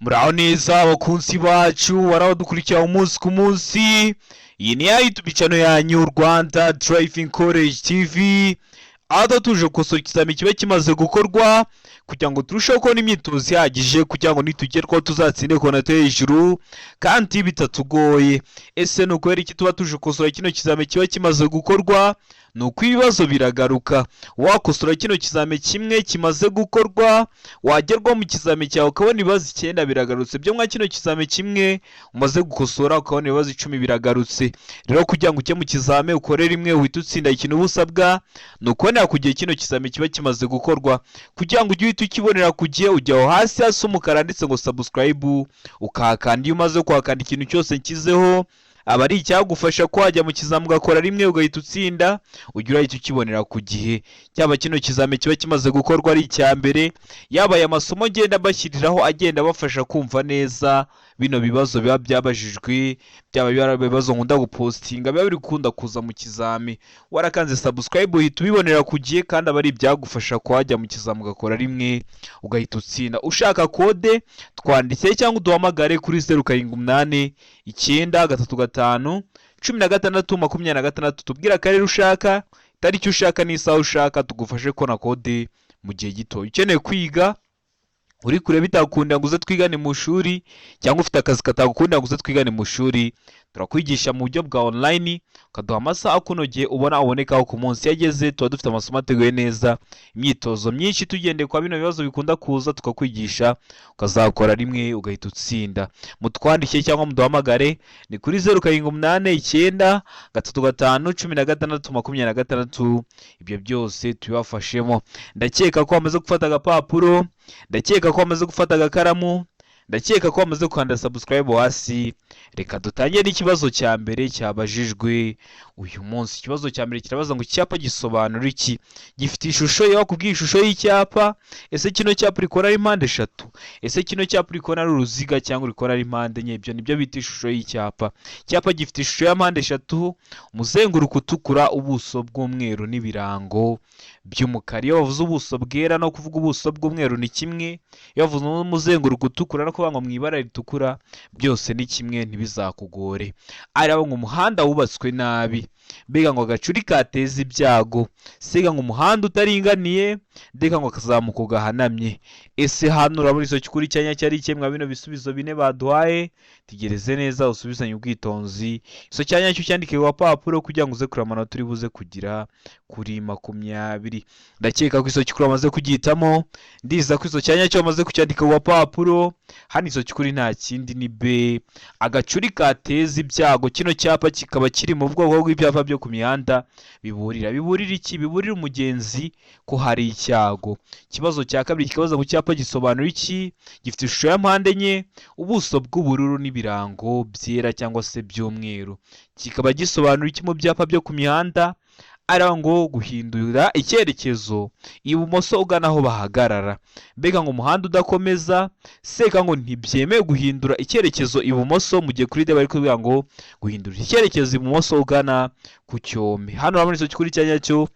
Muraho neza abakunzi bacu, warabadukurikira umunsi ku munsi. Iyi ni ya YouTube channel yanyu, Rwanda Driving College TV, aho tuje gukosora ikizami kiba kimaze gukorwa kugira ngo turusheho kubona imyitozo ihagije, kugira ngo nitugerwaho tuzatsinde ku manota yo hejuru kandi bitatugoye. Ese ni ukubera iki tuba tuje gukosora kino kizami kiba kimaze gukorwa? Ni uko ibibazo biragaruka. Wakosora kino kizami kimwe kimaze gukorwa, wagerwa mu kizami cyawe ukabona ibibazo 9 biragarutse byo mwa kino kizami kimwe umaze gukosora, ukabona ibibazo 10 biragarutse. Rero kugira ngo ujye mu kizami ukore rimwe uhite utsinda, ikintu uba usabwa ni ukubonera ku gihe kino kizami kiba kimaze gukorwa. Kugira ngo ujye uhita ukibonera ku gihe, ujya aho hasi hasi umukara handitse ngo subscribe, ukahakanda. Iyo umaze kuhakanda, ikintu cyose nshyizeho aba ari icyagufasha ko wajya mu kizami ugakora rimwe ugahita utsinda, ujya urahita ukibonera ku gihe. Cyaba kino kizami kiba kimaze gukorwa ari icya mbere, yaba aya masomo ngenda mbashyiriraho agenda abafasha kumva neza bino bibazo biba byabajijwe, byaba ari ibibazo nkunda gupostinga biba biri gukunda kuza mu kizami, warakanze subscribe uhita ubibonera ku gihe, kandi aba ari ibyagufasha kuhajya mu kizami ugakora rimwe ugahita utsinda. Ushaka kode, twandikire cyangwa uduhamagare kuri 0789351626. Tubwire akarere ushaka, itariki ushaka n'isaha ushaka, tugufashe kubona kode mu gihe gito. Ukeneye kwiga uri kure bitakunda ngo uze twigane mu ishuri, cyangwa ufite akazi katagukundira ngo uze twigane mu ishuri, turakwigisha mu buryo bwa online, ukaduha amasaha akunogeye ubona ubonekaho ku munsi. Iyo ageze, tuba dufite amasomo ateguye neza, imyitozo myinshi, tugendeye kwa bino bibazo bikunda kuza, tukakwigisha ukazakora rimwe ugahita utsinda. Mutwandikiye cyangwa muduhamagare, ni kuri 0789351626. Ibyo byose tubibafashemo. Ndakeka ko wamaze gufata agapapuro, ndakeka ko wamaze gufata agakaramu, ndakeka ko wamaze gukanda subscribe hasi. Reka dutangire n'ikibazo cya mbere cyabajijwe uyu munsi. Ikibazo cya mbere kirabaza ngo: icyapa gisobanura iki? Gifite ishusho? Iyo bakubwiye ishusho y'icyapa, ese kino cyapa uri kubona ari mpande eshatu? Ese kino cyapa uri kubona ari uruziga cyangwa uri kubona ari mpande enye? Ibyo nibyo bita ishusho y'icyapa. Icyapa gifite ishusho ya mpande eshatu, umuzenguruko utukura, ubuso bw'umweru n'ibirango by'umukara. Iyo bavuze ubuso bwera no kuvuga ubuso bw'umweru ni kimwe, iyo bavuze umuzenguruko utukura no kuvuga ngo mu ibara ritukura, byose ni kimwe, ntibizakugore. Ariko ngo umuhanda wubatswe nabi, mbega ngo agacuri kateza ibyago, siga ngo umuhanda utaringaniye, ndeka ngo akazamuko gahanamye. Ese hano urabona icyo kuri cyanya cyari ikihe bino bisubizo bine baduhaye? Tegereze neza, usubizanye ubwitonzi. Icyo cyanya cyo cyandike ku gapapuro kugira ngo uze kureba amanota uri buze kugira kuri 20. Ndakeka ko icyo kuri wamaze kugihitamo, ndiza ko icyo cyanya cyo wamaze kucyandika ku gapapuro. Hano icyo kuri nta kindi, ni B, agacuri kateza ibyago. Kino cyapa kikaba kiri mu bwoko bw'ibyapa byo ku mihanda biburira. Biburira iki? Biburira umugenzi ko hari icyago. Ikibazo cya kabiri kikabaza ngo: icyapa gisobanura iki? Gifite ishusho ya mpande enye, ubuso bw'ubururu n'ibirango byera cyangwa se by'umweru. Kikaba gisobanura iki mu byapa byo ku mihanda? Ari ngo guhindura icyerekezo ibumoso ugana aho bahagarara, mbega ngo umuhanda udakomeza, seka ngo ntibyemewe guhindura icyerekezo ibumoso, mu gihe kuri D bari kuvuga ngo guhindura icyerekezo ibumoso ugana ku cyome. Hano urabona icyo kuri cyanya cyo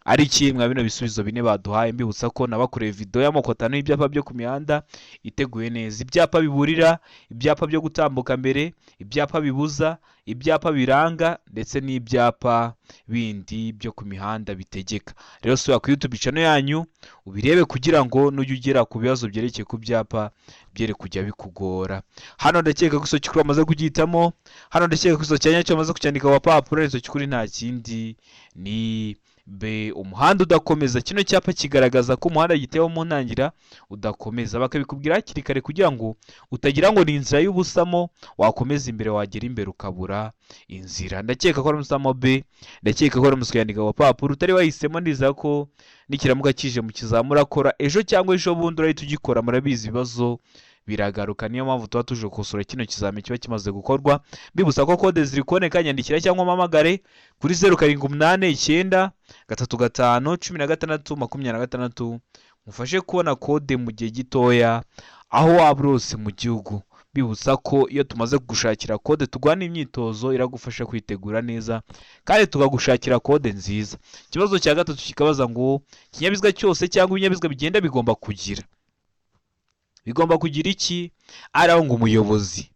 ari kimwe bino bisubizo bine baduhaye. Mbibutsa ko nabakoreye video y'amoko atanu y'ibyapa byo ku mihanda iteguye neza: ibyapa biburira, ibyapa byo gutambuka mbere, ibyapa bibuza, ibyapa biranga, ndetse n'ibyapa bindi byo ku mihanda bitegeka. Rero sura ku YouTube channel yanyu ubirebe, kugira ngo nujya ugera ku bibazo byerekeye ku byapa byere kujya bikugora. Hano ndakeka ko icyo kuri wamaze kugihitamo. Hano ndakeka ko icyo cyanya cyo wamaze kucyandika ku gapapuro. Icyo kuri nta kindi, ni B, umuhanda udakomeza. Kino cyapa kigaragaza ko umuhanda gitewe mu ntangira udakomeza, bakabikubwira hakiri kare kugira ngo utagira ngo ni inzira y'ubusamo, wakomeza imbere, wagera imbere ukabura inzira. Ndakeka ko ari umusamo B, ndakeka ko ari umuswandika wa papuro utari wahisemo. Ndizera ko nikiramuka kije mu kizamura akora ejo cyangwa ejo bundi urahita ugikora. Murabizi, ibibazo biragaruka, niyo mpamvu tuba tuje gukosora kino kizami kiba kimaze gukorwa. Mbibutsa ko kode ziri kuboneka. Nyandikira cyangwa umpamagare kuri 0789351626, mufashe kubona kode mu gihe gitoya aho waba uri hose mu gihugu. Bibutsa ko iyo tumaze kugushakira kode, tuguha n'imyitozo iragufasha kwitegura neza, kandi tukagushakira kode nziza. Ikibazo cya gatatu kikabaza ngo: ikinyabiziga cyose cyangwa ibinyabiziga bigenda bigomba kugira Bigomba kugira iki? Ari aho ngo umuyobozi,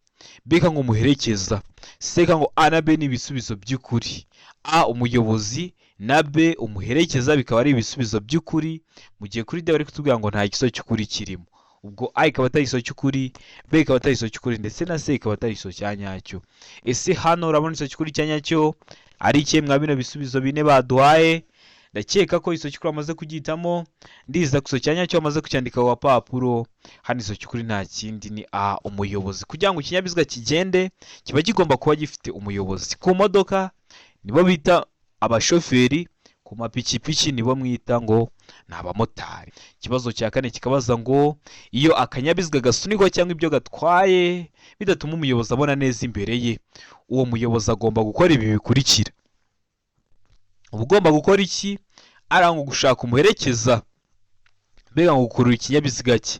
B ngo umuherekeza, C ngo A na B ni ibisubizo by'ukuri. A umuyobozi na B umuherekeza bikaba ari ibisubizo by'ukuri, mu gihe kuri D bari kutubwira ngo nta gisubizo cy'ukuri kirimo. Ubwo A ikaba atari igisubizo cy'ukuri, B ikaba atari igisubizo cy'ukuri, ndetse na C ikaba atari igisubizo cya nyacyo. Ese hano urabona igisubizo cy'ukuri cya nyacyo ari ikihe mwa bino bisubizo bine baduhaye? Ndakeka ko igisubizo cy'ukuri bamaze kugihitamo, ndiza ku gisubizo cya nyacyo bamaze kucyandika ku gapapuro. Hano igisubizo cy'ukuri nta kindi ni A, umuyobozi. Kugira ngo ikinyabiziga kigende kiba kigomba kuba gifite umuyobozi. Ku modoka nibo bita abashoferi, ku mapikipiki nibo mwita ngo ni abamotari. Ikibazo cya kane kikabaza ngo iyo akanyabiziga gasunikwa cyangwa ibyo gatwaye bidatuma umuyobozi abona neza imbere ye, uwo muyobozi agomba gukora ibi bikurikira. Uba ugomba gukora iki? Arangwa gushaka umuherekeza, mbega ngo gukurura ikinyabiziga cye.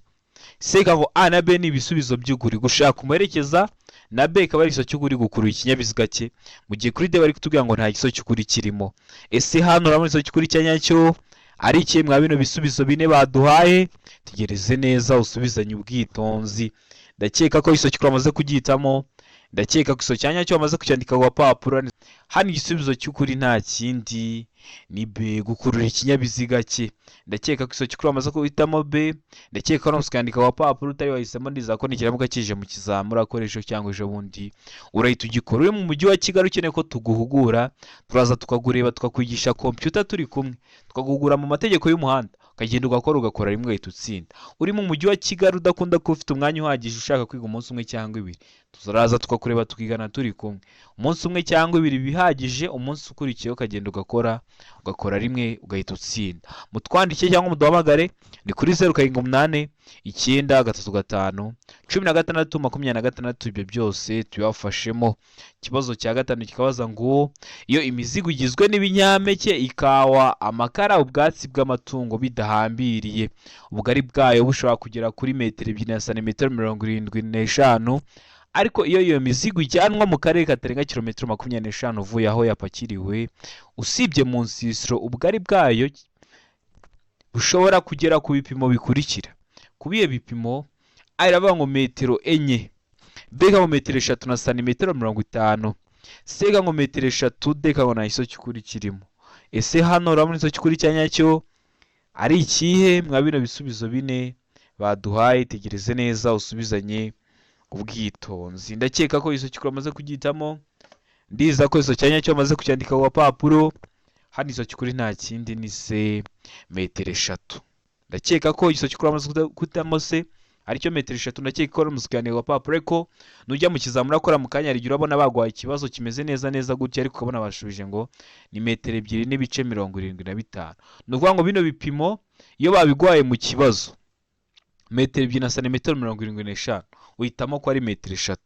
C ngo A na B ni ibisubizo by'ukuri, gushaka umuherekeza na B ikaba ari igisubizo cy'ukuri, gukurura ikinyabiziga cye, mu gihe kuri D bari kutubwira ngo nta gisubizo cy'ukuri kirimo. Ese hano urabona igisubizo cy'ukuri cya nyacyo ari ikihe mwa bino bisubizo bine baduhaye? Tegereze neza usubizanye ubwitonzi. Ndakeka ko igisubizo cy'ukuri bamaze kugihitamo, ndakeka ko igisubizo cya nyacyo bamaze kucyandika ku gapapuro. Hano igisubizo cy'ukuri nta kindi ni B, gukurura ikinyabiziga cye. Ndakeka ko igisubizo cy'ukuri bamaze guhitamo B, ndakeka ko no kucyandika ku gapapuro utari wahisemo, ndizera ko nikiramuka kije mu kizamini urakoresha cyangwa ejo bundi urahita ugikora. Uri mu mujyi wa Kigali ukeneye ko tuguhugura, turaza tukagureba, tukakwigisha kompiyuta turi kumwe, tukaguhugura mu mategeko y'umuhanda, ukagenda ugakora, ugakora rimwe ugahita utsinda. Uri mu mujyi wa Kigali udakunda kuba ufite umwanya uhagije, ushaka kwiga umunsi umwe cyangwa ibiri, turaza tukakureba tukigana turi kumwe. Umunsi umwe cyangwa ibiri bihagije, umunsi ukurikiyeho ukagenda ugakora, ugakora rimwe ugahita utsinda. Mutwandike cyangwa muduhamagare ni kuri 0789351626, ibyo byose tubibafashemo. Ikibazo cya gatanu kikabaza ngo iyo imizigo igizwe n'ibinyampeke, ikawa, amakara, ubwatsi bw'amatungo bidahambiriye, ubugari bwayo bushobora kugera kuri metero 2 na santimetero 75, ariko iyo iyo mizigo ijyanwa mu karere katarenga kilometero 25 uvuye aho yapakiriwe, usibye mu nsisiro, ubugari bwayo bushobora kugera ku bipimo bikurikira. Ku bihe bipimo? A iravuga ngo metero 4, B ngo metero 3 na santimetero 50, C ngo metero 3, D ngo nta gisubizo cy'ukuri kirimo. Ese hano urabona igisubizo cy'ukuri cya nyacyo ari ikihe mwa bino bisubizo bine baduhaye? Tegereze neza usubizanye ubwitonzi. Ndakeka ko igisubizo cy'ukuri bamaze kugihitamo, ndiza ko igisubizo cya nyacyo bamaze kucyandika ku gapapuro. Hano igisubizo cy'ukuri nta kindi ni C, metero 3. Ndakeka ko igisubizo cy'ukuri bamaze guhitamo C, aricyo metero 3. Ndakeka ko bamaze kucyandika ku gapapuro, ariko nujya mu kizamini urakora mu kanya, hari igihe urabona baguhaye ikibazo kimeze neza neza gutya, ariko ukabona bashubije ngo ni metero 2.75. Ni ukuvuga ngo bino bipimo iyo babiguhaye mu kibazo, metero 2 na santimetero 75, uhitamo ko ari metero 3.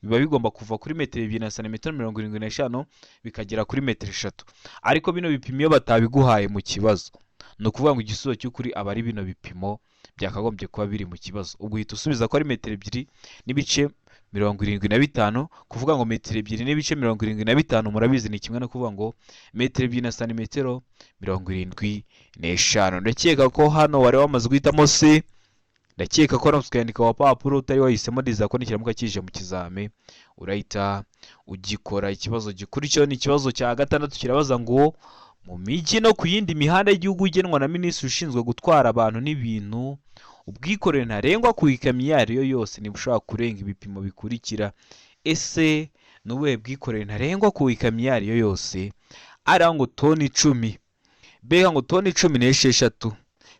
Biba bigomba kuva kuri metero 2 na santimetero 75 bikagera kuri metero 3. Ariko bino bipimo iyo batabiguhaye mu kibazo, ni ukuvuga ngo igisubizo cy'ukuri aba ari bino bipimo byakagombye kuba biri mu kibazo. Ubwo uhita usubiza ko ari metero 2.75. Kuvuga ngo metero 2.75, murabizi ni kimwe no kuvuga ngo metero 2 na santimetero 75. Ndakeka ko hano wari wamaze guhitamo C, ndakeka ko waramutse ukayandika ku gapapuro utari wahisemo, ndizera ko nikiramuka kije mu kizami urahita ugikora. Ikibazo gikurikiyeho ni ikibazo cya gatandatu, kirabaza ngo mu mijyi no ku yindi mihanda y'igihugu igenwa na minisitiri ushinzwe gutwara abantu n'ibintu, ubwikorere ntarengwa ku ikamyo iyo ari yo yose ntibushobora kurenga ibipimo bikurikira. Ese ni ubuhe bwikorere ntarengwa ku ikamyo iyo ari yo yose? Ari ngo toni 10, B ngo toni 16,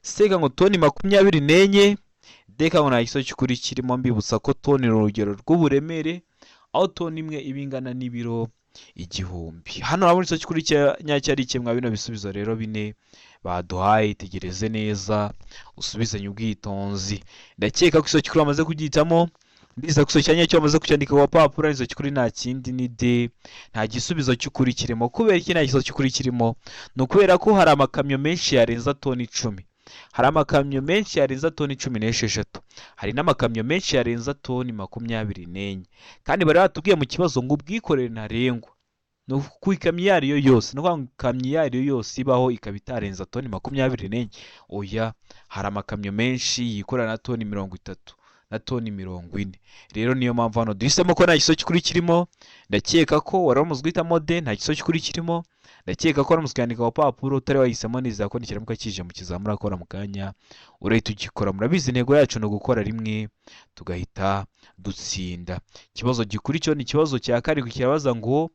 C ngo toni 24, D ngo nta gisubizo cy'ukuri kirimo. Mbibutsa ko toni ni urugero rw'uburemere, aho toni imwe iba ingana n'ibiro 1000. Hano urabona igisubizo cy'ukuri nyacyo ari kimwe bino bisubizo rero bine baduhaye. Tegereze neza usubizanye ubwitonzi. Ndakeka ko igisubizo cy'ukuri bamaze kugihitamo, ndiza ko igisubizo cya nyacyo bamaze kucyandika ku gapapuro. Igisubizo cy'ukuri nta kindi ni D, nta gisubizo cy'ukuri kirimo. Kubera iki nta gisubizo cy'ukuri kirimo? Ni ukubera ko hari amakamyo menshi yarenza toni 10, hari amakamyo menshi yarenza toni 16, hari n'amakamyo menshi yarenza toni 24, kandi bari batubwiye mu kibazo ngo ubwikorere ntarengwa ni ku ikamyo iyo ari yo yose. Ni ukuvuga ngo ikamyo iyo ari yo yose ibaho ikaba itarenza toni 24? Oya, hari amakamyo menshi yikorera na toni 30. na toni 40. Rero niyo mpamvu hano duhisemo ko nta gisubizo cy'ukuri kirimo. Ndakeka ko wari wamaze guhitamo D, nta gisubizo cy'ukuri kirimo. Ndakeka ko wari kwandika ku papuro utari wahisemo neza ko nikiramuka kije mu kizamura akora mu kanya urahita ugikora. Murabizi intego yacu ni ugukora rimwe tugahita dutsinda. Ikibazo gikurikiyeho ni ikibazo cya 7, kirabaza ngo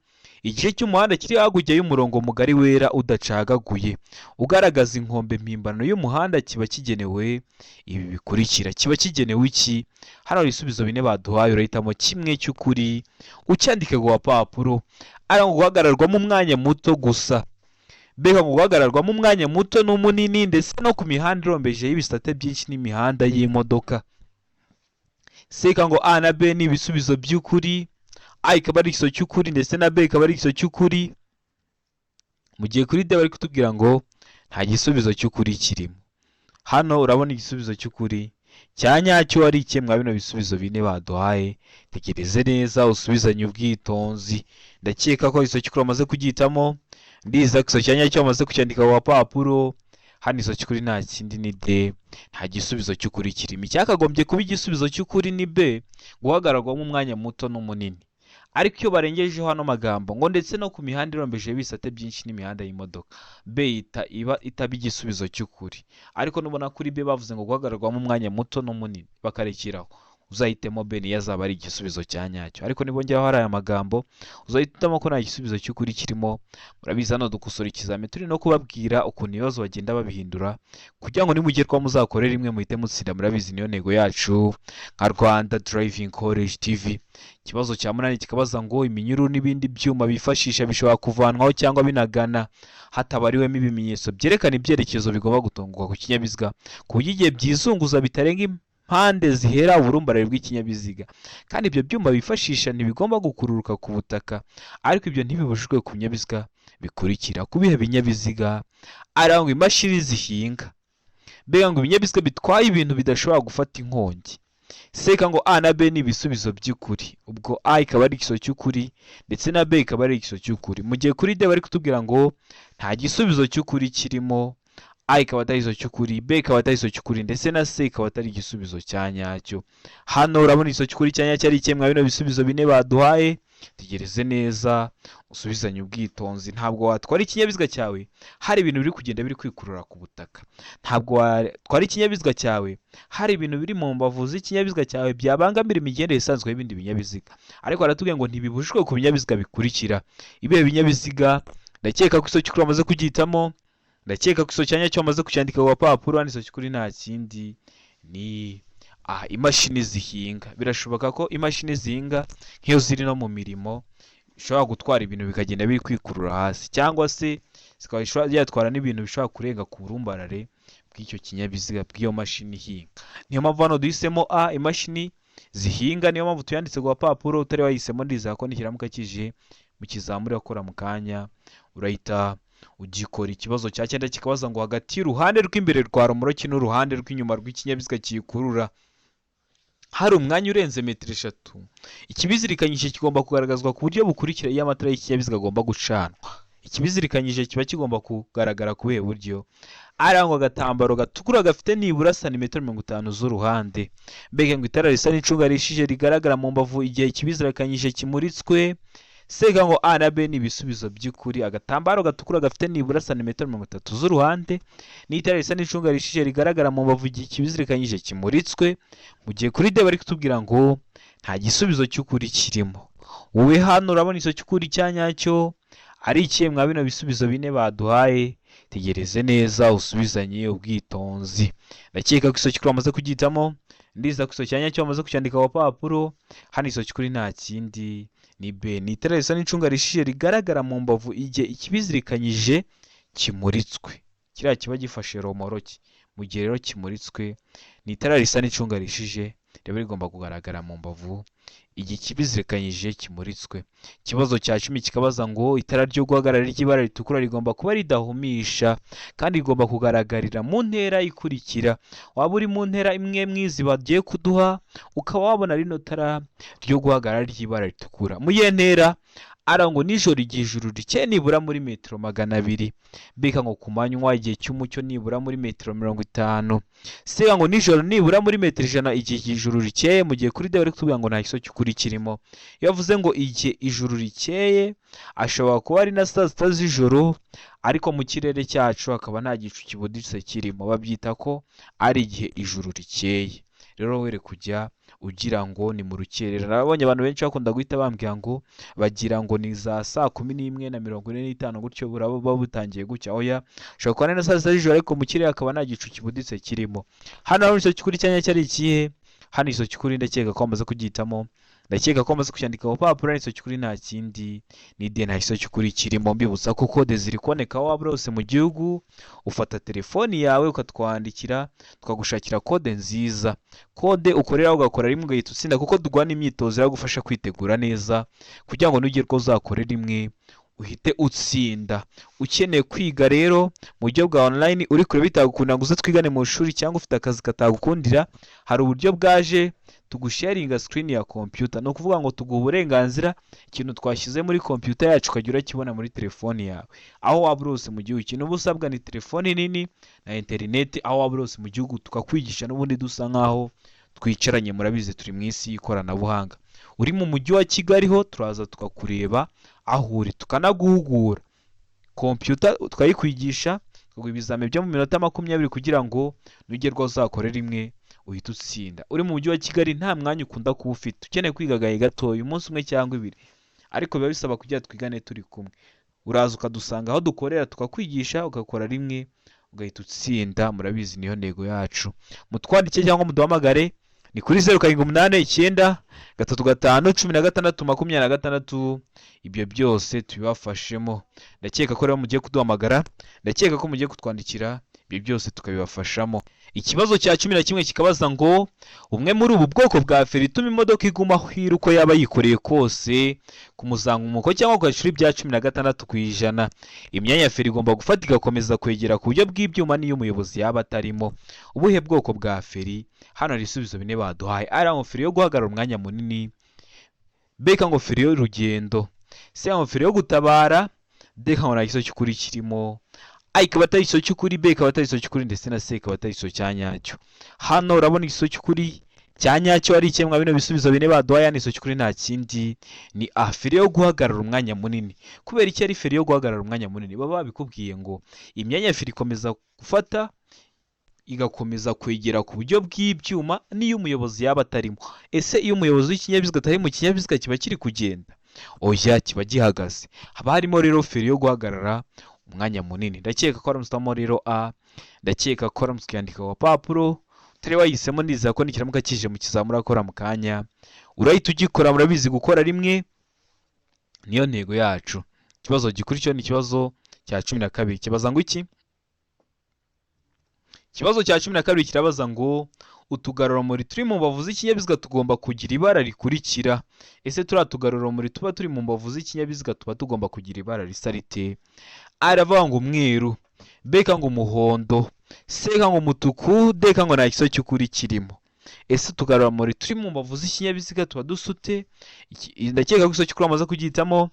igice cy'umuhanda kiri hakurya y'umurongo mugari wera udacagaguye ugaragaza inkombe mpimbano y'umuhanda kiba kigenewe ibi bikurikira. Kiba kigenewe iki? Hano hari ibisubizo 4 baduhaye, urahitamo kimwe cy'ukuri ucyandike ku gapapuro. Ari ngo guhagararwamo umwanya muto gusa, mbega ngo guhagararwamo umwanya muto n'umunini, ndetse no ku mihanda irombeje y'ibisate byinshi n'imihanda y'imodoka. Seka ngo A na B ni ibisubizo by'ukuri, A ikaba ari igisubizo cy'ukuri ndetse na B ikaba ari igisubizo cy'ukuri, mu gihe kuri D bari kutubwira ngo nta gisubizo cy'ukuri kirimo. Hano urabona igisubizo cy'ukuri cya nyacyo ari iki mwa bino bisubizo 4 baduhaye? Tegereze neza usubizanye ubwitonzi. Ndakeka ko igisubizo cy'ukuri wamaze kugihitamo, ndiza ko igisubizo cya nyacyo wamaze kucyandika ku gapapuro. Hano igisubizo cy'ukuri nta kindi ni D, nta gisubizo cy'ukuri kirimo. Icyakagombye kuba igisubizo cy'ukuri ni B, guhagararwamo umwanya muto n'umunini. Ariko iyo barengejeho hano magambo ngo ndetse no ku mihanda irombeje ibisate byinshi n'imihanda y'imodoka, B iba itaba igisubizo cy'ukuri. Ariko nubona kuri B bavuze ngo guhagararwamo umwanya muto n'umunini bakarekeraho, uzahitemo B niyo azaba ari igisubizo cya nyacyo. Ariko nibongeraho hari aya magambo uzahitamo ko nta gisubizo cy'ukuri kirimo. Murabizi hano dukosora ikizami turi no kubabwira ukuntu ibibazo bagenda babihindura kugira ngo nimugerwa muzakore rimwe muhite mutsinda. Murabizi niyo ntego yacu nka Rwanda Driving College TV. Ikibazo cya 8 kikabaza ngo iminyururu n'ibindi byuma bifashisha bishobora kuvanwaho cyangwa binagana hatabariwemo ibimenyetso byerekana ibyerekezo bigomba gutunguka ku kinyabiziga, ku buryo igihe byizunguza bitarenga impande zihera uburumbarare bw'ikinyabiziga, kandi ibyo byuma bifashisha ntibigomba gukururuka ku butaka, ariko ibyo ntibibujijwe ku binyabiziga bikurikira. Ku bihe binyabiziga? Arangwa imashini zihinga, mbega ngo ibinyabiziga bitwaye ibintu bidashobora gufata inkongi. Seka ngo A na B ni ibisubizo by'ukuri, ubwo A ikaba ari igisubizo cy'ukuri ndetse na B ikaba ari igisubizo cy'ukuri, mu gihe kuri D bari kutubwira ngo nta gisubizo cy'ukuri kirimo. A ikaba atari igisubizo cy'ukuri, B ikaba atari igisubizo cy'ukuri, ndetse na C ikaba atari igisubizo cya nyacyo. Hano urabona igisubizo cy'ukuri cya nyacyo ari ikihe mwa bino bisubizo 4 baduhaye? Tegereze neza usubizanye ubwitonzi. Ntabwo watwara ikinyabiziga cyawe hari ibintu biri kugenda biri kwikurura ku butaka. Ntabwo watwara ikinyabiziga cyawe hari ibintu biri mu mbavu z'ikinyabiziga cyawe byabangamira imigendere isanzwe y'ibindi binyabiziga. Ariko baratubwiye ngo ntibibujijwe ku binyabiziga bikurikira. Ibihe binyabiziga? Ndakeka ko igisubizo cy'ukuri wamaze kugihitamo, ndakeka ko igisubizo cya nyacyo wamaze kucyandika ku gapapuro. Hano igisubizo cy'ukuri nta kindi ni imashini zihinga. Birashoboka ko imashini zihinga nk'iyo ziri no mu mirimo ishobora gutwara ibintu bikagenda biri kwikurura hasi, cyangwa se zikaba yatwara n'ibintu bishobora kurenga ku burumbarare bw'icyo kinyabiziga, bw'iyo mashini ihinga. Niyo mpamvu hano duhisemo A, imashini zihinga, niyo mpamvu tuyanditse ku gapapuro. Utari wahisemo ndizera ko nikiramuka kije mu kizamuri akora mu kanya urahita ugikora. Ikibazo cya 9 kikabaza ngo hagati y'uruhande rw'imbere rwa romoroki n'uruhande rw'inyuma rw'ikinyabiziga kiyikurura hari umwanya urenze metero 3, ikibizirikanyije kigomba kugaragazwa ku buryo bukurikira iyo amatara y'ikinyabiziga agomba gucanwa. Ikibizirikanyije kiba kigomba kugaragara ku buhe buryo? Arangwa agatambaro gatukura gafite nibura santimetero 50 z'uruhande, mbega ngo itara risa n'icunga rishije rigaragara mu mbavu igihe ikibizirikanyije kimuritswe. Seka ngo A na B ni ibisubizo by'ukuri. Agatambaro gatukura gafite nibura santimetero 30 z'uruhande n'itara risa n'icunga rishije rigaragara mu mbavu igihe ikibizirikanyije kimuritswe, mu gihe kuri D bari kutubwira ngo nta gisubizo cy'ukuri kirimo. Wowe hano urabona igisubizo cy'ukuri cya nyacyo ari ikihe mwa bino bisubizo 4 baduhaye? Tegereze neza usubizanye ubwitonzi. Ndakeka ko igisubizo cy'ukuri wamaze kugihitamo, ndiza ko igisubizo cya nyacyo wamaze kucyandika ku gapapuro. Hano igisubizo cy'ukuri nta kindi ni B, ni itara risa n'icunga rishije rigaragara mu mbavu igihe ikibizirikanyije kimuritswe. Kiriya kiba gifashe romoroki, mu gihe rero kimuritswe ni itara risa n'icunga rishije riba rigomba kugaragara mu mbavu igihe ikibizirikanyije kimuritswe. Ikibazo cya 10 kikabaza ngo itara ryo guhagarara ry'ibara ritukura rigomba kuba ridahumisha kandi rigomba kugaragarira mu ntera ikurikira. Waba uri mu ntera imwe mwizi bagiye kuduha ukaba wabona rino tara ryo guhagarara ry'ibara ritukura mu iyihe ntera? Ara ngo nijoro igihe ijuru rikeye nibura muri metero 200. B ngo ku manywa igihe cy'umucyo nibura muri metero 50. C ngo nijoro nibura muri metero 100 igihe ijuru rikeye, mu gihe kuri D bari kutubwira ngo nta giso cy'ukuri kirimo. Iyo avuze ngo igihe ijuru rikeye, ashobora kuba ari na saa 6 z'ijoro, ariko mu kirere cyacu hakaba nta gicu kibuditse kirimo, babyita ko ari igihe ijuru rikeye. Rero were kujya ugira ngo ni mu rukerera. Nabonye abantu benshi bakunda guhita bambwira ngo bagira ngo ni za saa 11:45 gutyo buraba butangiye gucya. Oya, ushobora kuba ari na saa 6 z'ijoro ariko mu kirere hakaba nta gicu kibuditse kirimo. Hano hari igiso cy'ukuri cyanya cyari ikihe? Hano igiso cy'ukuri ndakeka ko bamaze kugihitamo, ndakeka ko bamaze kucyandika ku papuro. Igiso cy'ukuri nta kindi ni D, nta giso cy'ukuri kirimo. Mbibutsa ko kode ziri kuboneka aho waba hose mu gihugu, ufata telefoni yawe ukatwandikira tukagushakira kode nziza, kode ukorera ugakora rimwe ugahita utsinda, kuko duguha n'imyitozo iragufasha kwitegura neza kugira ngo nugere ko uzakore rimwe uhite utsinda. Ukeneye kwiga rero mu buryo bwa online, uri kure bitagukundira ngo uze twigane mu ishuri, cyangwa ufite akazi katagukundira, hari uburyo bwaje tugusharinga screen ya computer. Ni ukuvuga ngo tuguha uburenganzira, ikintu twashyize muri computer yacu ukajya urakibona muri telefoni yawe aho waba uri hose mu gihugu. Ikintu uba usabwa ni telefoni nini na interineti, aho waba uri hose mu gihugu tukakwigisha n'ubundi dusa nkaho twicaranye. Murabizi turi mu isi y'ikoranabuhanga. Uri mu mujyi wa Kigali ho turaza tukakureba aho uri, tukanaguhugura, computer tukayikwigisha, tukaguha ibizami byo mu minota 20 kugira ngo nugerwaho uzakore rimwe uhite utsinda. Uri mu mujyi wa Kigali nta mwanya ukunda kuba ufite, ukeneye kwiga agahe gatoya, umunsi umwe cyangwa ibiri, ariko biba bisaba kugira twigane turi kumwe, uraza ukadusanga aho dukorera tukakwigisha, ugakora rimwe ugahita utsinda. Murabizi niyo ntego yacu. Mutwandike cyangwa muduhamagare ni kuri 0789351626. Ibyo byose tubibafashemo. Ndakeka ko rero mugiye kuduhamagara, ndakeka ko mugiye kutwandikira, ibyo byose tukabibafashamo. Ikibazo cya 11 kikabaza ngo umwe muri ubu bwoko bwa feri ituma imodoka iguma aho iri uko yaba yikoreye kose ku muzamuko cyangwa ku gacuri bya 16%, imyanya ya feri igomba gufata igakomeza kwegera ku buryo bw'ibyuma n'iyo umuyobozi yaba atarimo. Ubuhe bwoko bwa feri? Hano hari ibisubizo bine baduhaye. Ari ngo feri yo guhagarara umwanya munini, B ngo feri y'urugendo, C ngo feri yo gutabara, D ngo nta gisubizo cy'ukuri kirimo. A ikaba atari igisubizo cy'ukuri, B ikaba atari igisubizo cy'ukuri, ndetse na C ikaba atari igisubizo cya nyacyo. Hano urabona igisubizo cy'ukuri cya nyacyo ari ikemwa bino bisubizo bine baduhaye. Hano igisubizo cy'ukuri nta kindi ni A, feri yo guhagarara umwanya munini. Kubera iki ari feri yo guhagarara umwanya munini? Baba babikubwiye ngo imyanya ya feri ikomeza gufata igakomeza kwegera ku buryo bw'ibyuma n'iyo umuyobozi yaba atarimo. Ese iyo umuyobozi w'ikinyabiziga atari mu kinyabiziga kiba kiri kugenda? Oya, kiba gihagaze. Haba harimo rero feri yo guhagarara umwanya munini. Ndakeka ko aramutse rero A, ndakeka ko aramutse ukiyandika ku gapapuro utari wayihisemo, ndizera ko nikiramuka kije mu kizamura akora mu kanya urahita ugikora. Murabizi gukora rimwe niyo ntego yacu. Ikibazo gikurikiyeho ni ikibazo cya 12, kibaza ngo iki? Ikibazo cya 12 kirabaza ngo utugarurarumuri turi mu mbavu z'ikinyabiziga tugomba kugira ibara rikurikira. Ese turiya tugarurarumuri tuba turi mu mbavu z'ikinyabiziga tuba tugomba kugira ibara risa rite? A iravuga ngo umweru, B ngo umuhondo, C ngo umutuku, D ngo nta gisubizo cy'ukuri kirimo. Ese utugarurarumuri turi mu mbavu z'ikinyabiziga tuba dusa ute? Ndakeka ko igisubizo cy'ukuri wamaze kugihitamo,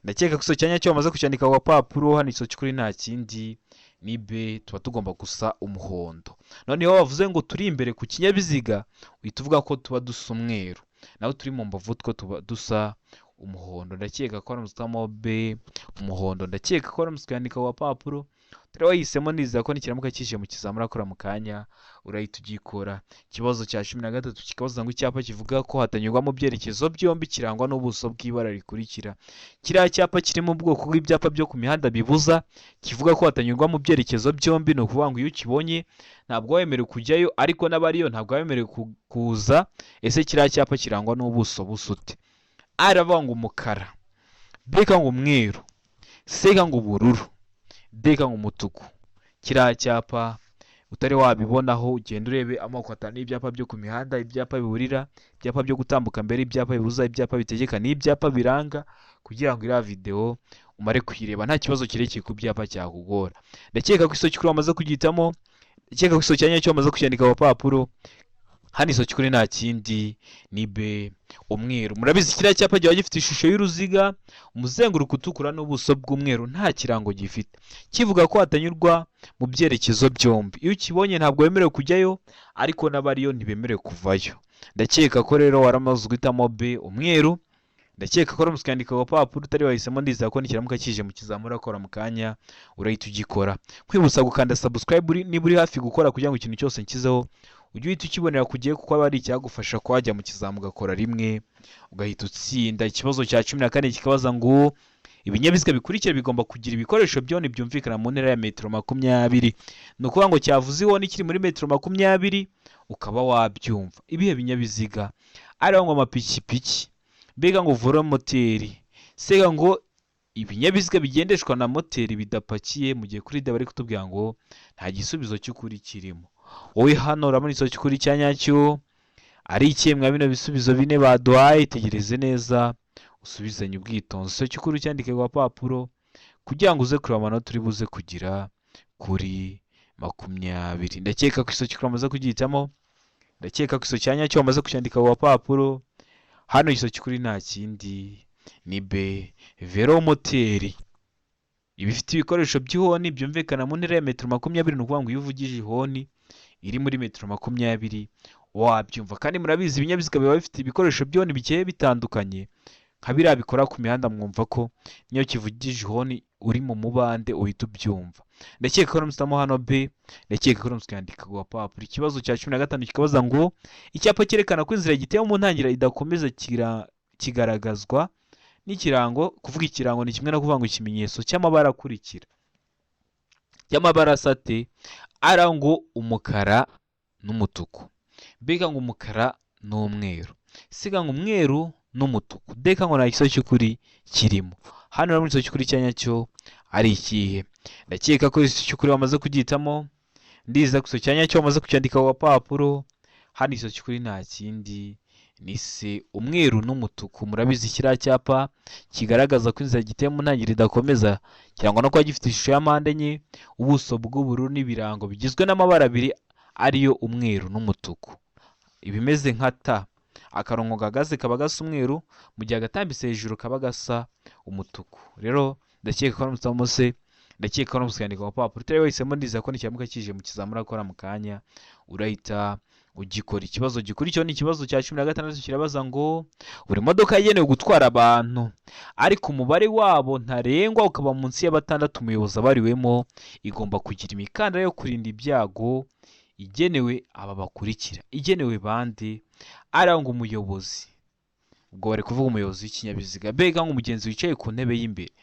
ndakeka ko igisubizo cya nyacyo wamaze kucyandika ku gapapuro. Hano igisubizo cy'ukuri nta kindi ni B, tuba tugomba gusa umuhondo. Noneho bavuze ngo turi imbere ku kinyabiziga, uhita uvuga ko tuba dusa umweru, naho turi mu mbavu two tuba dusa umuhondo. Ndakeka ko aramutse B, umuhondo. Ndakeka ko aramutse ukandika ku gapapuro utari wahisemo, nizera ko nikiramuka kije mu kizamura akora mu kanya urahita ugikora. Ikibazo cya 13 kikabaza ngo icyapa kivuga ko hatanyurwa mu byerekezo byombi kirangwa n'ubuso bw'ibara rikurikira. Kiriya cyapa kiri mu bwoko bw'ibyapa byo ku mihanda bibuza, kivuga ko hatanyurwa mu byerekezo byombi, ni ukuvuga ngo iyo ukibonye ntabwo wemerewe kujyayo, ariko n'abariyo ntabwo wemerewe kuza. Ese kiriya cyapa kirangwa n'ubuso busute? A iravuga ngo umukara, B ngo umweru, C ngo ubururu, D ngo umutuku. Kiriya cyapa utari wabibonaho ugenda urebe amoko atanu y'ibyapa byo ku mihanda: ibyapa biburira, ibyapa byo gutambuka mbere, ibyapa bibuza, ibyapa bitegeka n'ibyapa biranga, kugira ngo iriya videwo umare kuyireba nta kibazo kirekire ku byapa cyakugora. Ndakeka ko isomo cy'ukuri wamaze kugihitamo, ndakeka ko isomo cya nyacyo wamaze kucyandika ku gapapuro. Hano isoki kuri nta kindi ni B, umweru. Murabizi, kiriya cyapa kiba gifite ishusho y'uruziga, umuzenguruko utukura n'ubuso bw'umweru, nta kirango gifite, kivuga ko hatanyurwa mu byerekezo byombi. Iyo ukibonye ntabwo wemerewe kujyayo, ariko n'abariyo ntibemerewe kuvayo. Ndakeka ko rero waramaze guhitamo B, umweru. Ndakeka ko uramutse ukandika ku gapapuro utari wahisemo, ndizera ko nikiramuka kije mu kizamura akora mu kanya urahita ugikora. Nkwibutsa gukanda subscribe niba uri hafi gukora, kugira ngo ikintu cyose nshyizeho ujye uhita ukibonera ku gihe, kuko aba ari icyagufasha kuhajya mu kizamu ugakora rimwe ugahita utsinda. Ikibazo cya 14 kikabaza ngo: ibinyabiziga bikurikira bigomba kugira ibikoresho byone byumvikana mu ntera ya metero 20. Ni ukuvuga ngo cyavuze ihoni kiri muri metero 20 ukaba wabyumva. Ibihe binyabiziga? Ariho ngo amapikipiki, mbega ngo velomoteri, sega ngo ibinyabiziga bigendeshwa na moteri bidapakiye, mu gihe kuri D bari kutubwira ngo nta gisubizo cy'ukuri kirimo. Wowe hano urabona igisubizo cy'ukuri cya nyacyo ari ikihe mwa bino bisubizo bine baduhaye? Tegereze neza, usubizanye ubwitonzi. Igisubizo cy'ukuri cyandike ku gapapuro kugira ngo uze kureba amanota uri buze kugira kuri 20. Ndakeka ko igisubizo cy'ukuri wamaze kugihitamo. Ndakeka ko igisubizo cya nyacyo wamaze kucyandika ku gapapuro. Hano igisubizo cy'ukuri nta kindi ni B, velomoteri. Iba ifite ibikoresho by'ihoni byumvikana mu ntera ya metero 20. Ni ukuvuga ngo iyo uvugije ihoni iri muri metero 20 wabyumva. Kandi murabizi, ibinyabiziga biba bifite ibikoresho by'ihoni bigiye bitandukanye, nka biriya bikora ku mihanda, mwumva ko niyo kivugije ihoni uri mu mubande uhita ubyumva. Ndakeka ko uramutse hano B, ndakeka ko uramutse ukandika ku gapapuro. Ikibazo cya 15 kikabaza ngo: icyapa cyerekana ko inzira gitewe mu ntangiriro idakomeza kigaragazwa n'ikirango. Kuvuga ikirango ni kimwe no kuvuga ngo ikimenyetso cy'amabara akurikira, cy'amabara asa ate? Ara ngo umukara n'umutuku, mbega ngo umukara n'umweru, siga ngo umweru n'umutuku, deka ngo nta gisubizo cy'ukuri kirimo. Hano urabona igisubizo cy'ukuri cya nyacyo ari ikihe? Ndakeka ko igisubizo cy'ukuri wamaze kugihitamo. Ndiza ko igisubizo cya nyacyo wamaze kucyandika ku gapapuro. Hano igisubizo cy'ukuri nta kindi ni se, umweru n'umutuku. Murabizi, kiriya cyapa kigaragaza ko inzira giteye mu ntangiriro idakomeza kirangwa no kuba gifite ishusho ya mpande enye, ubuso bw'ubururu n'ibirango bigizwe n'amabara abiri ariyo umweru n'umutuku, ibimeze nka T. Akarongo gahagaze kaba gasa umweru, mu gihe agatambitse hejuru kaba gasa umutuku. Rero ndakeka ko uramutse se, ndakeka ko uramutse ukandika ku gapapuro utari wahisemo, ndizera ko nikiramuka kije mu kizamura akora mu kanya urahita ugikora. Ikibazo gikurikiyeho ni ikibazo cya 16, kirabaza ngo: buri modoka yagenewe gutwara abantu ariko umubare wabo ntarengwa ukaba munsi ya batandatu umuyobozi abariwemo, igomba kugira imikandara yo kurinda ibyago igenewe aba bakurikira. Igenewe bande? Arangwa umuyobozi, ubwo bari kuvuga umuyobozi w'ikinyabiziga, mbega ngo umugenzi wicaye ku ntebe y'imbere,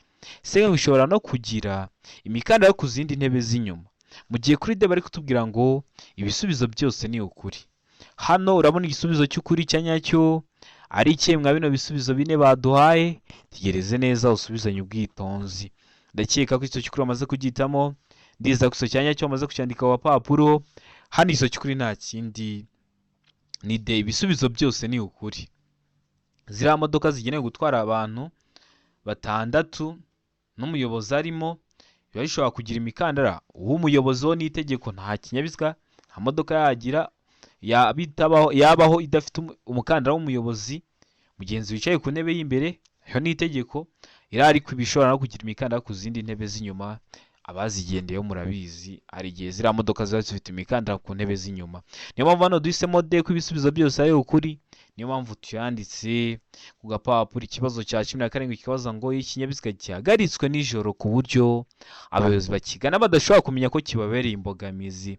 se ngo ishobora no kugira imikandara ku zindi ntebe z'inyuma, mu gihe kuri D bari kutubwira ngo ibisubizo byose ni ukuri. Hano urabona igisubizo cy'ukuri cya nyacyo ari ikihe mwa bino bisubizo bine baduhaye? Tegereze neza, usubizanye ubwitonzi. Ndakeka ko igisubizo cy'ukuri wamaze kugihitamo. Ndiza ko igisubizo cya nyacyo wamaze kucyandika ku gapapuro. Hano igisubizo cy'ukuri nta kindi ni D, ibisubizo byose ni ukuri. Ziriya modoka zigenewe gutwara abantu batandatu n'umuyobozi arimo biba bishobora kugira imikandara. Uw'umuyobozi wo ni itegeko, nta kinyabiziga, nta modoka yagira yabaho idafite umukandara w'umuyobozi. Mugenzi wicaye ku ntebe y'imbere, iyo ni itegeko iriya, ariko iba ishobora no kugira imikandara ku zindi ntebe z'inyuma. Abazigendeyeho murabizi, hari igihe ziriya modoka ziba zifite imikandara ku ntebe z'inyuma. Niyo mpamvu hano duhisemo D, ko ibisubizo byose ari ukuri, niyo mpamvu tuyanditse ku gapapuro. Ikibazo cya 17 kikabaza ngo: iyo ikinyabiziga gihagaritswe nijoro ku buryo abayobozi bakigana badashobora kumenya ko kibabereye imbogamizi,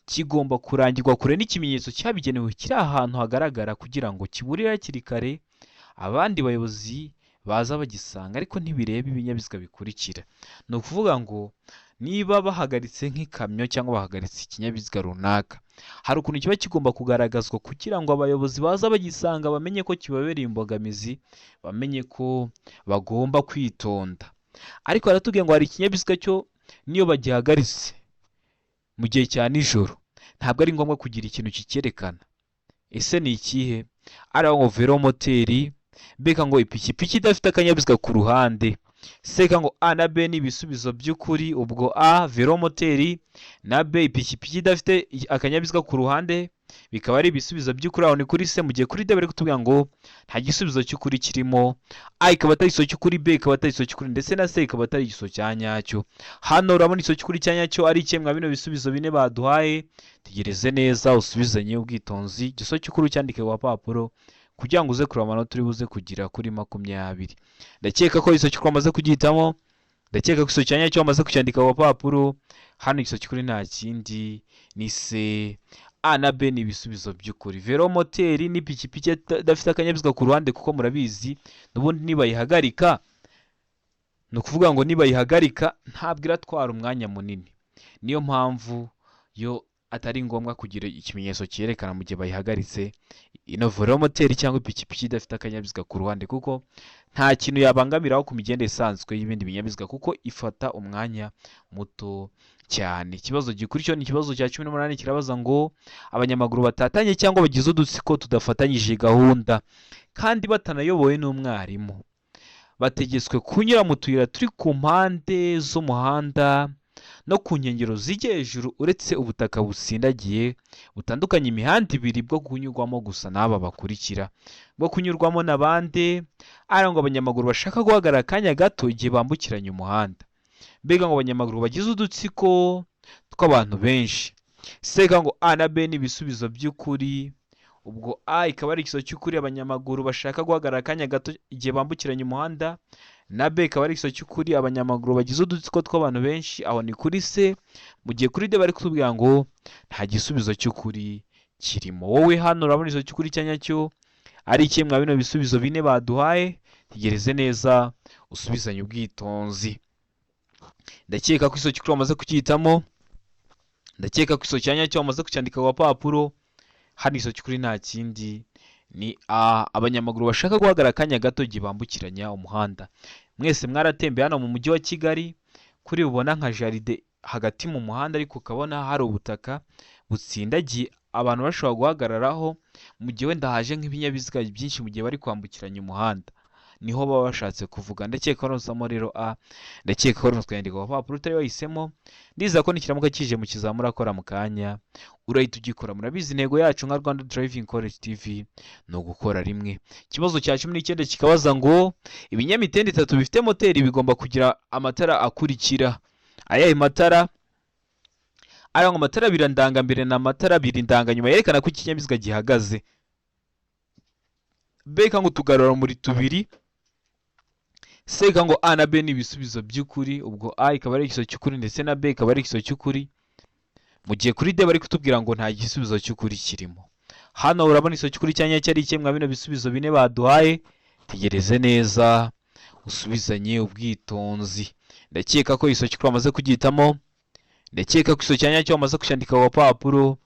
kigomba kurangirwa kure n'ikimenyetso cyabigenewe kiri ahantu hagaragara kugira ngo kiburire hakiri kare abandi bayobozi baza bagisanga, ariko ntibireba ibinyabiziga bikurikira. Ni ukuvuga ngo niba bahagaritse nk'ikamyo cyangwa bahagaritse ikinyabiziga runaka, hari ukuntu kiba kigomba kugaragazwa kugira ngo abayobozi baza bagisanga bamenye ko kibabereye imbogamizi, bamenye ko bagomba kwitonda. Ariko baratubwiye ngo hari ikinyabiziga cyo niyo bagihagaritse mu gihe cya nijoro ntabwo ari ngombwa kugira ikintu kicyerekana. Ese ni ikihe? Ari ngo velomoteri, mbega ngo ipikipiki idafite akanyabiziga ku ruhande, seka ngo A na B ni ibisubizo by'ukuri. Ubwo A velomoteri na B ipikipiki idafite akanyabiziga ku ruhande. bikaba ari ibisubizo by'ukuri, aho ni kuri C. Mu gihe kuri D bari kutubwira ngo nta gisubizo cy'ukuri kirimo. A ikaba atari igisubizo cy'ukuri, B ikaba atari igisubizo cy'ukuri, ndetse na C ikaba atari igisubizo cya nyacyo. Hano urabona igisubizo cy'ukuri cya nyacyo ari ikihe mwa bino bisubizo bine baduhaye? Tegereze neza, usubizanye ubwitonzi, igisubizo cy'ukuri ucyandike ku gapapuro kugira ngo uze kureba amanota uri buze kugira kuri 20. Ndakeka ko igisubizo cy'ukuri wamaze kugihitamo, ndakeka ko igisubizo cya nyacyo wamaze kucyandika ku gapapuro. Hano igisubizo cy'ukuri nta kindi, ni C. A na B ni ibisubizo by'ukuri. Velomoteri n'ipikipiki idafite akanyabiziga ku ruhande, kuko murabizi n'ubundi nibayihagarika, ni ukuvuga ngo nibayihagarika ntabwo iratwara umwanya munini, niyo mpamvu yo atari ngombwa kugira ikimenyetso cyerekana mu gihe bayihagaritse ino velomoteri cyangwa ipikipiki idafite akanyabiziga ku ruhande, kuko nta kintu yabangamiraho ku migendere isanzwe y'ibindi binyabiziga, kuko ifata umwanya muto cyane. Ikibazo gikurikiyeho ni ikibazo cya 18, kirabaza ngo abanyamaguru batatanye cyangwa bagize udutsiko tudafatanyije gahunda kandi batanayobowe n'umwarimu bategetswe kunyura mu tuyira turi ku mpande z'umuhanda no ku nkengero zijya hejuru, uretse ubutaka butsindagiye butandukanye imihanda ibiri bwo kunyurwamo gusa n'aba bakurikira. Bwo kunyurwamo na bande? Ari ngo abanyamaguru bashaka guhagarara akanya gato igihe bambukiranya umuhanda, mbega ngo abanyamaguru bagize udutsiko tw'abantu benshi. Seka ngo A na B ni ibisubizo by'ukuri. Ubwo A ikaba ari igisubizo cy'ukuri, abanyamaguru bashaka guhagarara akanya gato igihe bambukiranya umuhanda, na B ikaba ari igisubizo cy'ukuri, abanyamaguru bagize udutsiko tw'abantu benshi, aho ni kuri C. Mu gihe kuri D bari kutubwira ngo nta gisubizo cy'ukuri kirimo. Wowe hano urabona igisubizo cy'ukuri cya nyacyo ari ikihe mwa bino bisubizo bine baduhaye? Tegereze neza, usubizanye ubwitonzi. Ndakeka ko igisubizo cy'ukuri wamaze kucyitamo, ndakeka ko igisubizo cya nyacyo wamaze kucyandika ku gapapuro. Hano igisubizo cy'ukuri nta kindi, ni A, abanyamaguru bashaka guhagarara akanya gato igihe bambukiranya umuhanda. Mwese mwaratembeye hano mu mujyi wa Kigali, kuri bubona nka jaride hagati mu muhanda, ariko ukabona hari ubutaka butsindagiye abantu bashobora guhagararaho mu gihe wenda haje nk'ibinyabiziga byinshi mu gihe bari kwambukiranya umuhanda, niho baba bashatse kuvuga. Ndakeka ko rero A, ndakeka ko rero twandika ku gapapuro utari wahisemo. Ndizera ko nikiramuka kije mu kizamura akora mu kanya urahita ugikora. Murabizi intego yacu nka Rwanda Driving College TV ni ugukora rimwe. Ikibazo cya 19 kikabaza ngo ibinyamitende itatu bifite moteri bigomba kugira amatara akurikira. Ayahe matara? Aya ngo amatara abiri ndangambere na amatara abiri ndanganyuma yerekana ko ikinyabiziga gihagaze. B ngo utugarurarumuri tubiri. C ngo A na B ni ibisubizo by'ukuri. Ubwo A ikaba ari igisubizo cy'ukuri ndetse na B ikaba ari igisubizo cy'ukuri, mu gihe kuri D bari kutubwira ngo nta gisubizo cy'ukuri kirimo. Hano urabona igisubizo cy'ukuri cya nyacyo ari ikihe mwa bino bisubizo bine baduhaye? Tegereze neza, usubizanye ubwitonzi. Ndakeka ko igisubizo cy'ukuri wamaze kugihitamo, ndakeka ko igisubizo cya nyacyo wamaze kucyandika ku gapapuro.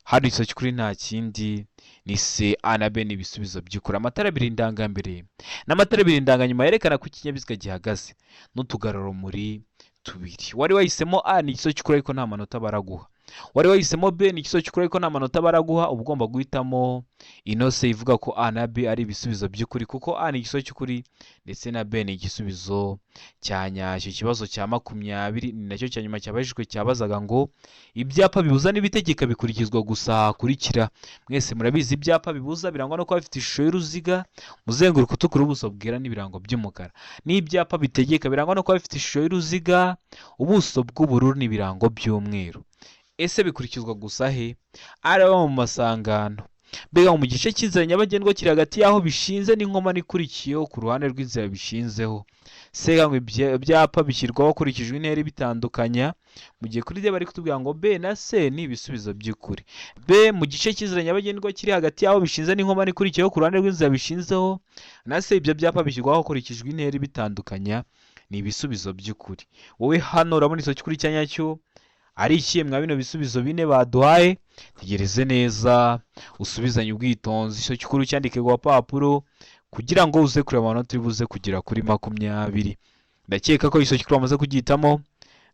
Hano igisubizo cy'ukuri nta kindi, ni C. A na B ni ibisubizo by'ukuri. Amatara abiri ndangambere n'amatara abiri ndanganyuma yerekana ko ikinyabiziga gihagaze n'utugarurarumuri tubiri. Wari wahisemo A ni igisubizo cy'ukuri, ariko nta manota baraguha. Wari wahisemo B ni igisubizo cy'ukuri, ariko nta manota baraguha. Uba ugomba guhitamo ino C ivuga ko A na B ari ibisubizo by'ukuri, kuko A ni igisubizo cy'ukuri ndetse na B ni igisubizo cya nyacyo. Ikibazo cya 20 ni nacyo cya nyuma cyabajijwe, cyabazaga ngo ibyapa bibuza n'ibitegeka bikurikizwa gusa hakurikira. Mwese murabizi ibyapa bibuza birangwa no kuba bifite ishusho y'uruziga, umuzenguruko utukura, ubuso bwera n'ibirango by'umukara. N'ibyapa bitegeka birangwa no kuba bifite ishusho y'uruziga, ubuso bw'ubururu n'ibirango by'umweru. Ese bikurikizwa gusa he? Araba mu masangano, mbega mu gice cy'inzira nyabagendwa kiri hagati y'aho bishinze n'inkomane ikurikiyeho ku ruhande rw'inzira bishinzeho. Sega ngo ibyapa bishyirwaho hakurikijwe intera ibitandukanya. Mu gihe kuri D bari kutubwira ngo B na C ni ibisubizo by'ukuri. B mu gice cy'inzira nyabagendwa kiri hagati y'aho bishinze n'inkomane ikurikiyeho ku ruhande rw'inzira bishinzeho, na C ibyo byapa bishyirwaho hakurikijwe intera ibitandukanya ni ibisubizo by'ukuri. Wowe hano urabona igisubizo cy'ukuri cya nyacyo ari ikihe mwa bino bisubizo bine baduhaye? Tegereze neza, usubizanye ubwitonzi, icyo cy'ukuri ucyandike ku gapapuro kugira ngo uze kureba amanota uri buze kugera kuri 20. Ndakeka ko igisubizo cy'ukuri wamaze kugihitamo,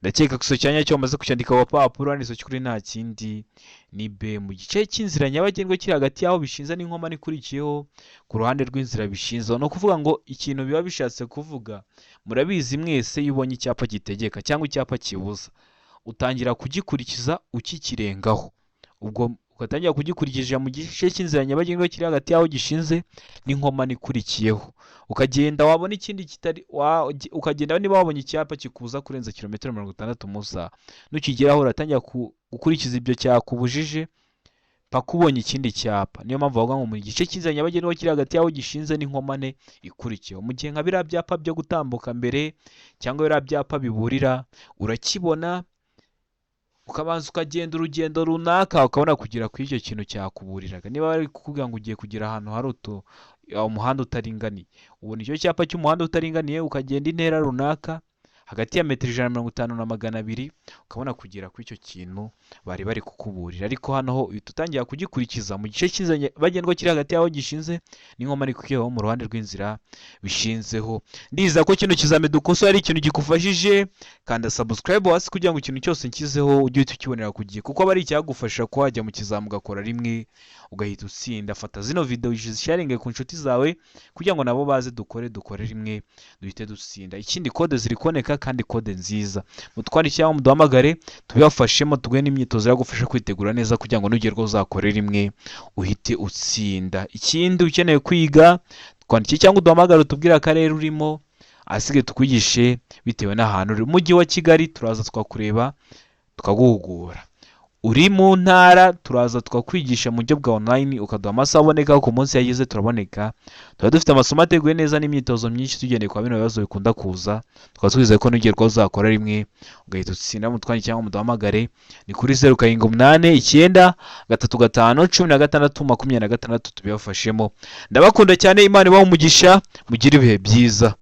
ndakeka ko igisubizo cya nyacyo wamaze kucyandika ku gapapuro. Hano igisubizo cy'ukuri nta kindi, ni B mu gice cy'inzira nyabagendwa kiri hagati y'aho bishinze n'inkomane ikurikiyeho ku ruhande rw'inzira bishinzeho. Ni ukuvuga ngo ikintu biba bishatse kuvuga, murabizi mwese, iyo ubonye icyapa gitegeka cyangwa icyapa kibuza utangira kugikurikiza ukikirengaho. Ubwo Ugatangira kugikurikije mu gice cy'inzira nyabagendwa kiri hagati y'aho gishinze n'inkomane ikurikiyeho. Ukagenda, wabona ikindi kitari ukagenda. Niba wabonye icyapa kikubuza kurenza kilometero 60 mu isaha, nukigeraho uratangira gukurikiza ibyo cyakubujije paka ubonye ikindi cyapa. Niyo mpamvu bavuga ngo mu gice cy'inzira nyabagendwa kiri hagati y'aho gishinze n'inkomane ikurikiyeho. Mu gihe nka biriya byapa byo gutambuka mbere cyangwa biriya byapa biburira, urakibona, ukabanza ukagenda urugendo runaka, ukabona kugera kuri icyo kintu cyakuburiraga. Niba bari kukubwira ngo ugiye kugera ahantu hari umuhanda utaringaniye, ubona icyo cyapa cy'umuhanda utaringaniye, ukagenda intera runaka hagati ya metero 150 na 200, ukabona kugera kuri icyo kintu bari bari kukuburira. Ariko hano ho uhita utangira kugikurikiza mu gice cy'inzira nyabagendwa kiri hagati y'aho gishinze n'inkomane ikurikiyeho mu ruhande rw'inzira bishinzeho. Ndizera ko kino kizami dukosora ari ikintu gikufashije. Kanda subscribe hasi kugira ngo ikintu cyose nshyizeho ujye uhita ukibonera ku gihe, kuko aba ari icyagufasha kuba wajya mu kizami ugakora rimwe ugahita utsinda. Fata zino video uzisharinge ku nshuti zawe kugira ngo nabo baze dukore rimwe duhite dutsinda. Ikindi, kode ziri kuboneka kandi kode nziza. Mutwandikire cyangwa muduhamagare tubibafashemo, tuguhe n'imyitozo yagufasha kwitegura neza kugira ngo nugerwaho uzakore rimwe uhite utsinda. Ikindi, ukeneye kwiga, twandikire cyangwa uduhamagare, utubwire akarere urimo, ahasigaye tukwigishe bitewe n'ahantu uri. Umujyi wa Kigali turaza tukakureba tukaguhugura. Uri mu ntara turaza tukakwigisha mu buryo bwa online, ukaduha amasaha aboneka ku munsi yageze turaboneka. Tuba dufite amasomo ateguye neza n'imyitozo myinshi tugendeye kwa bino bibazo bikunda kuza. Tukaba twizeye ko nugerwaho uzakora rimwe ugahita utsinda. Mutwandikire cyangwa muduhamagare, ni kuri 0789351626, tubibafashemo. Ndabakunda cyane, Imana ibahe umugisha, mugire ibihe byiza.